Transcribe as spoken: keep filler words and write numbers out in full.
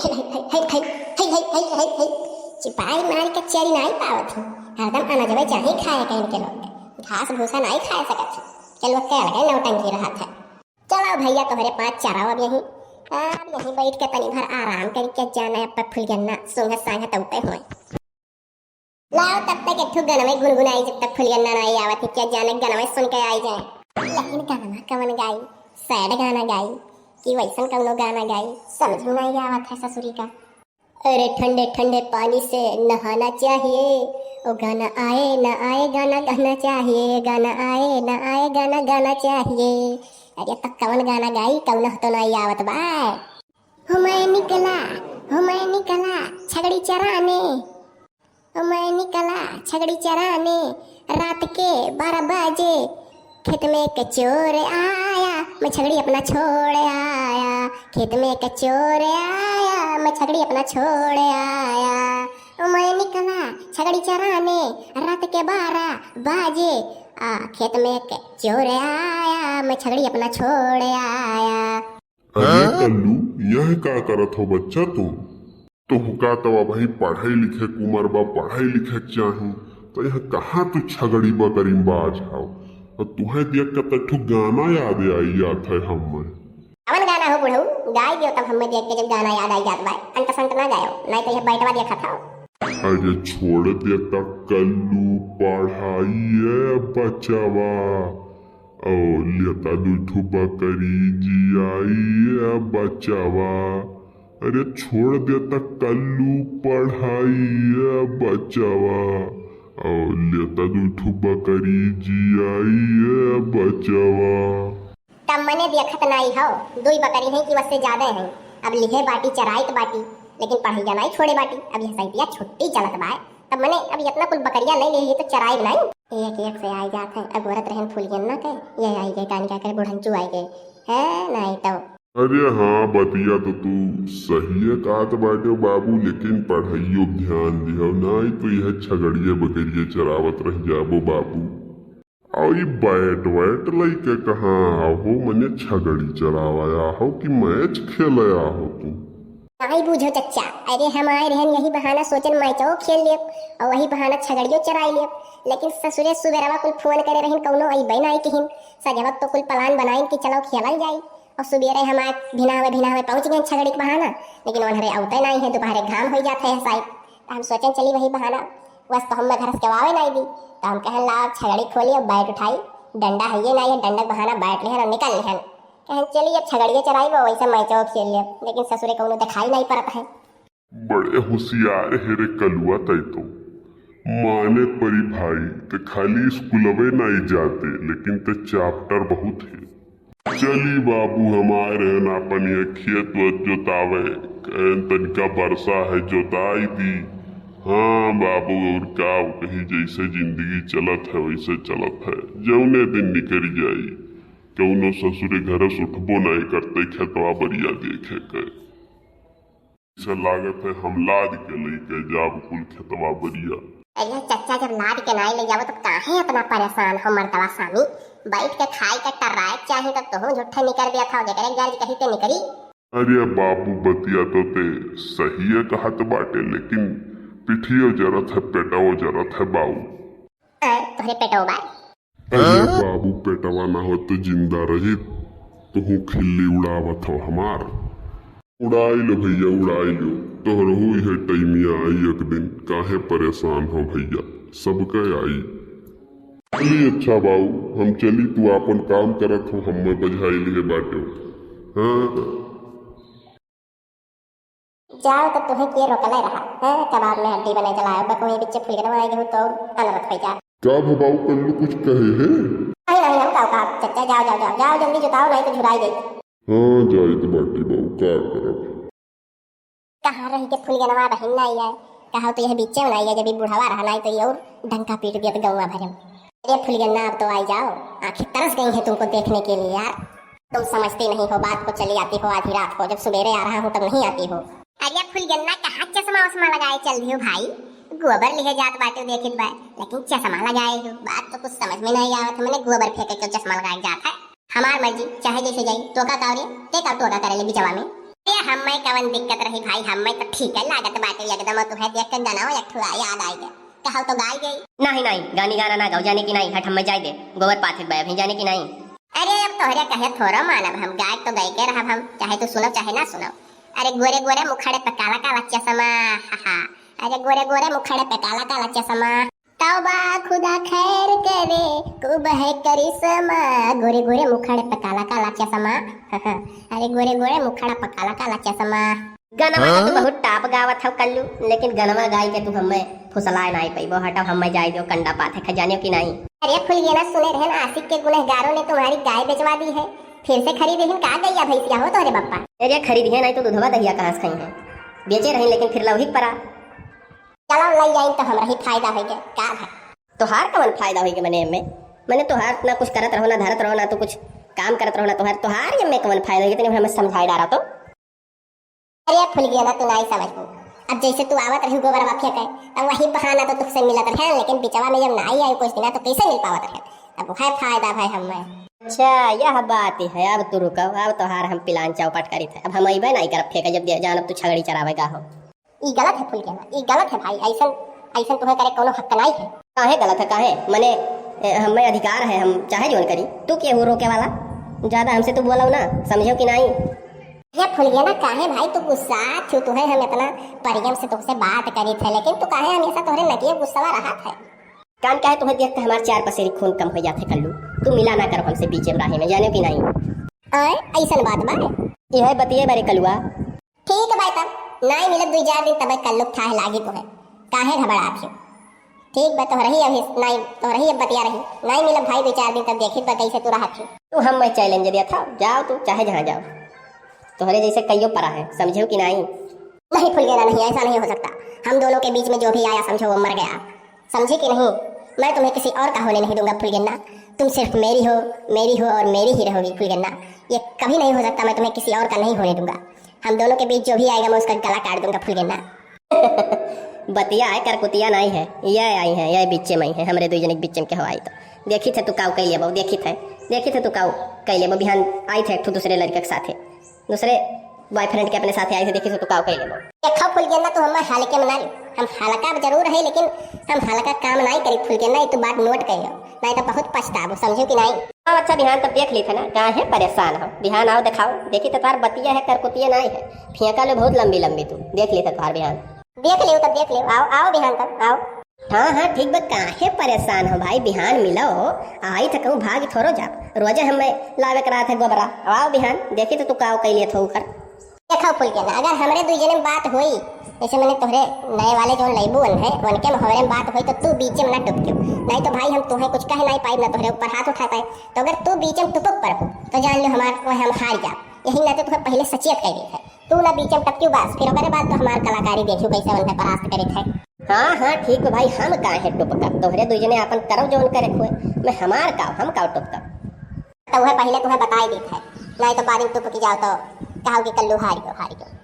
हई, हई, हई। चिपाई मार के चरी नाई पावत ही। हरदम अनजवे चाही खाए के इनके लोग के। घास भूसा नाई खाए सकत ही। के लोग के अलगे नौटंकी रहत है। चलो भैया, तोहरे पाँच चराओ अब यहीं। अब यहीं बैठ के तनी भर आराम करी के जाना है, अब फुलगन्ना सूंघत सांघत औते हुए। लाओ, तब तक एक ठो गनवे गुनगुनाई, जब तक फुलगन्ना नाई आवत है, क्या जाने गनवे सुन के आई जाए। लेकिन गनवा कवन गाई? सैड गाना गाई कि वैसन कौनो गाना गाई, समझ में नाई आवत है ससुरी का। अरे ठंडे ठंडे पानी से नहाना चाहिए, ओ गाना आए ना आए गाना गाना चाहिए, गाना आए ना आए गाना गाना चाहिए। अरे तो कवन गाना गाई, कौनो तो नाई आवत बा। हो मैं निकला, हो मैं निकला छगड़ी चराने, ओ मैं निकला छगड़ी चराने, रात के बारह बजे खेत में एक चोर आया, मैं छगड़ी अपना छोड़ आया। खेत में एक चोर आया, मैं छगड़ी अपना छोड़ आया। ओ मैं निकला छगड़ी चराने, रात के बारह बजे, आ, खेत में एक चोर आया, मैं छगड़ी अपना छोड़ आया। अरे हाँ? कल्लू, यह का करत हो बच्चा तुम? तुहका तो अबहीं पढ़े लिखे के उमर बा, पढ़े लिखे के चाही, तो यह कहाँ तू छगड़ी बकरी में बाज हव? और तुहे देख के तो एक ठो गाना याद आई जात है हमें। कवन गाना हो बुढ़ऊ? गाई दियो तब हमें देख के जब गाना याद आई जात बा। अंट संट ना गायो, नहीं तो यह बैठवा देखत हव। अरे छोड़ देता कल्लू पढ़ाई ए बचवा, और लेता दू ठो बकरी जियाई ए बचवा। अरे छोड़ देता कल्लू पढ़ाई ए बचवा, और लेता दू ठो बकरी जियाई ए बचवा। तब मने देखत नाई हो, दुई बकरी हैं कि वससे ज्यादा हैं। अब लिहे बाटी चराइत बाटी, लेकिन पढ़ैया नाई छोड़े बाटी। अब यह सैतिया छुट्टी चलत बाय, तब मने अब इतना कुल बकरिया ले ले तो चराइब नाई। एक एक से आई जात है, अगोरत रहन फुलगन्ना के, ये आई गए कान क्या करे बुढ़ंचू आई गए है नाई तो। अरे हाँ, बतिया तो तू सहिए कहत बाटे बाबू, लेकिन पढ़ाइयो पे ध्यान दिहो, नाई तो यह छगड़िए बकरिए चरावत रह जाबो बाबू। और ई बैट वैट लइके कहाँ आहो, मने छगड़ी चरावा आहो कि मैच खेले आहो तू? नाई बूझो चच्चा, अरे हम आए रहन यही बहाना सोचन मैचो खेल लेब और वही बहाना छगड़ियो चराई लेब, लेकिन ससुरे सुबेरवा कुल फोन करे रहन कौनो अइबे नाई किहिन। सजवत तो कुल प्लान बनाइन कि चलो खेलल जाई। और सुबेरे हम आज भिनावे भिनावे पहुँच गए छगड़ी के बहाना, लेकिन उन्हरे अउते नाई है, दोपहरे घाम होइ जात है साइड। तो हम सोचें चली वही बहाना, बस तो हमें घर से केवावे नाई दी। तो हम कहन ला छगड़ी खोली और बैट उठाई, डंडा है ये नाई है, डंडा के बहाना बैट लेहन और निकल लेहन। कहन चली अब छगड़िए चराई वो वैसे मैचो खेल ले, लेकिन ससुरे कौनो दिखाई नाई पड़त है। बड़े होशियार हे रे कलुआ तै तो। माने परी भाई, ते खाली स्कूलवे नाई जाते, लेकिन ते चाप्टर बहुत हे। चली बाबू हमार हन आपन ये खेत वेत जोतावे, कहन तनिका बरसा है जोताई दी। हाँ बाबू, और का कही, जैसे जिंदगी चलत है वैसे चलत है, जौने दिन निकल जाई, कौनो ससुरे घर से उठबो नाई करते खेतवा बरिया देखे के। ऐसा लागत है हम लाद के लइके जाब कुल खेतवा बरिया। अरे चच्चा, जब लाद के नाई ले जाबो तो काहे इतना परेशान हो मर्दवा सामी? बैठ के खाए के टर्राए के चाही तो तुहू झूठे निकर दिया था, जेकरे गर्ज कही ते निकरी। अरे बाबू, बतिया तो ते सहिए कहत बाटे, लेकिन पिठियो जरत है, पेटवो जरत है बाऊ। आ, तोहरे पेटो बा। अरे हाँ? बाबू, पेटवा ना होत तो जिंदा रहित, तुहू खिल्ली उड़ावत हो हमार। उड़ाई लो भैया, उड़ाई लो, तोहरहू इहे टाइमिया आई एक दिन, काहे परेशान हो भैया, सबके आई। चली अच्छा बाऊ, हम चली, तू आपन काम करत हो, हम्मे बझाई लिहे बाटे। हाँ। जाओ तो तुहे के रोकले रहा, हैं? कबाब में हड्डी बने चला आयो, बकुए बिच्चे फुलगनवा आई गहू तो अनरत हो जा। का भो बाऊ कल्लू कुछ कहे है? नहीं, नहीं, हम का, का, चच्चा, जाओ, जाओ, जाओ, जाओ, जल्दी जुताओ, नहीं तो झुराई जाई। हाँ, जाइत बाटी बाऊ, का करब? कहाँ रही के फुलगनवा बहिन ना आई है, कहा तो यह बिच्चे में आई है, जब ये बुढ़ावा रहा नहीं तो ये और डंका पीट दिया तो गौवा भरम। अरे फुलगन्ना, अब तो आई जाओ, आंखें तरस गई हैं तुमको देखने के लिए यार। तुम समझते नहीं हो बात को, चली आती हो आधी रात को, जब सुबेरे आ रहा हूँ तब नहीं आती हो। अरे फुलगन्ना, कहाँ चश्मा वश्मा लगाए चल रही हो भाई? गोबर लिहे जात बाटे देखित बा, लेकिन चश्मा लगाए हो, बात तो कुछ समझ में नहीं आवत है, मने गोबर फेंके के चश्मा लगाए जात है। हमार मर्जी, चाहे जैसे जाई, तोका का रे, ते का तोका करे ले बिचवा में। अरे हम्मे कवन दिक्कत रही भाई, हम्मे तो ठीक है लागत बाटे एकदम। और तुहे देख के गनवा एक ठो याद आइ गए, कहल तो गाई गई। नहीं, नहीं, गानी गाना ना गाओ, जाने कि नहीं, हट हम्मे जाए दे, गोबर पाथे बे अभी, जाने कि नहीं। अरे अब तोहरे कहे थोड़ा मानब हम, गाय तो गाय के रहब हम, चाहे तू सुनब चाहे ना सुनब। अरे गोरे गोरे मुखड़े पे काला काला चश्मा, हा हा। अरे गोरे गोरे मुखड़े पे काला काला चश्मा। तौबा खुदा खैर करे, खूब है करिश्मा। गोरे गोरे मुखड़े पे काला काला चश्मा, हा हा। अरे गोरे गोरे मुखड़ा पे काला काला चश्मा। गनवा तो तू हाँ? बहुत टाप गावत हौ कल्लू, लेकिन गनवा गाई के तू हम्मे फुसलाए नाई पइबो। हटो हम्मे जाए दियो, कंडा पाथे खजानियो कि नाई। अरे फुलगेना, सुने रहन आशिक के गुनहगारों ने तुम्हारी गाय बेचवा दी है, फिर से खरीदे हिन का गैया भैंसिया हो तोहरे बप्पा? अरे खरीद है नाई तो दूधवा दहिया कहाँ से खाई है, बेचे रही लेकिन फिर लौहिक परा। चलो लई जाइन तो हमरा ही फायदा होइगे का भाई? तोहार कवन फायदा होइगे मने एमे? मने तोहार ना कुछ करत रहो, ना धरत रहो, ना तू कुछ काम करत रहो, ना तोहार, तोहार एमे कवन फायदा होइगे? तनी हमें समझाए डारा तो। अरे फुलगेना, तू नाई समझबू। अब जैसे तू आवत रही गोबर माफिया के, तब वही बहाना तो तुझसे मिलत रहे, लेकिन बिचवा में जब नाई आई कुछ दिना तो कैसे मिल पावत रहे? अब वह फायदा भाई हमें। अच्छा यह बात है, अब तू रुको, अब तोहार हम प्लान चौपट करी थे, अब हम अइबे नाई करब ठेका जब दे-, जानब तू छगड़ी चरावेगा हो। ई गलत है फुलगेना, ई गलत है भाई, ऐसन, ऐसन तुम्हें करे कोनो हक नाई है। काहे गलत है, काहे? मने, ए, हमें अधिकार है, हम चाहे जौन करी। तू के हो रोके वाला? ज्यादा हमसे तू बोलो ना, समझो कि नाई? ये फुलगेना काहे भाई तू गुस्सा थू? तुहे हम इतना प्रेम से तुमसे बात करी थे, लेकिन तू काहे हमेशा तोहरे नकिए गुस्सा रहा थे? कान काहे तुम्हें देख के हमार चार पसेरी खून कम हो जाते कल्लू? तू मिला ना करो हमसे बीच में राहे में, जाने कि नाई? आए, ऐसन बात बा? यह बतिए बारे कलुआ। ठीक बा तब, नाई मिलब दुई चार दिन, तबे कल्लू थाह लागी तोहे। काहे घबरात हो? ठीक बा, तोहरही अभी नाई, तोहरही अब बतिया रही। नाई मिलब भाई दुई चार दिन, तब देखित बा कैसे तू रहत हो। तू हमें challenge दिया था, जाओ तू चाहे जहाँ जाओ, तोहरे जैसे कईयो परा है, समझे हो कि नाई? नहीं फुलगेना, नहीं, ऐसा नहीं हो सकता। हम दोनों के बीच में जो भी आया समझो वो मर गया, समझे कि नहीं? मैं तुम्हें किसी और का होने नहीं दूंगा फुलगेना। तुम सिर्फ मेरी हो, मेरी हो और मेरी ही रहोगी फुलगेना। ये कभी नहीं हो सकता, मैं तुम्हें किसी और का नहीं होने दूंगा। हम दोनों के बीच जो भी आएगा मैं उसका गला काट दूंगा फुलगेना। बतिया है, करकुतिया नाई है, ये आई है, ये बिच्चे में है, हमरे दुई जने के बिच्चे में के हवाई तो। देखी थे तू काऊ कई लेबो, देखी थे, देखी थे तू काऊ कई लेबो। बिहान आई थे एक ठो दूसरे लड़के के साथे, दूसरे boyfriend के अपने साथे आई थे, देखी थे तू काऊ कई लेबो। देखो फुलगेना, तू हमें हल्के में ना ले, हम हल्का जरूर है लेकिन हम हल्का काम नाई करी फुलगेना, ये तू बात note कर लो, नहीं तो बहुत पछताबो, समझो कि नाई? अब अच्छा बिहान तब देख ली थे ना, काहे परेशान हो? बिहान आओ दिखाओ, देखी तो तार बतिया है, करकुतिया नाई है, फेंका लो बहुत लंबी लंबी तू, देख ली थे तार बिहान। देख लियो तब देख लियो, आओ, आओ बिहान तब, आओ। हाँ, हाँ, ठीक बा, काहे परेशान हो भाई, बिहान मिलो, आई थे कहूँ भाग थोड़ो जाब, रोजे हमें लावे के रहा थे गोबरा, अब आओ बिहान, देखी तो तू काव कई लिए थो उखर। देखो फुलगेना, अगर हमरे दुई जने में बात होई, जैसे मैंने तोहरे नए वाले जो लइबू वन है, उनके में हमरे में बात होई तो तू बीचे में ना टपकियो, नहीं तो भाई हम तोहे कुछ कह नहीं पाई, ना तोहरे ऊपर हाथ उठा पाए, तो अगर तू बीचे में टुपक पड़बू तो जान लो हमार, वह हम हार जाब, यही नाते तोहे पहले सचेत कर दी है। तू ना बीच में टपक्यू बस, फिर ओकरे बाद तो हमार कलाकारी देखियो कैसे उनके परास्त करे थे। हाँ, हाँ, ठीक बा भाई, हम काहे टुपकब? तोहरे दुई जने आपन करो जौन करे खोए, मैं हमार का, हम का टुपकब? तो वह पहले तुम्हें बताई दी थे, नहीं तो बाद में टुपकी जाओ तो कहो कि कल्लू हार गयो, हार गयो।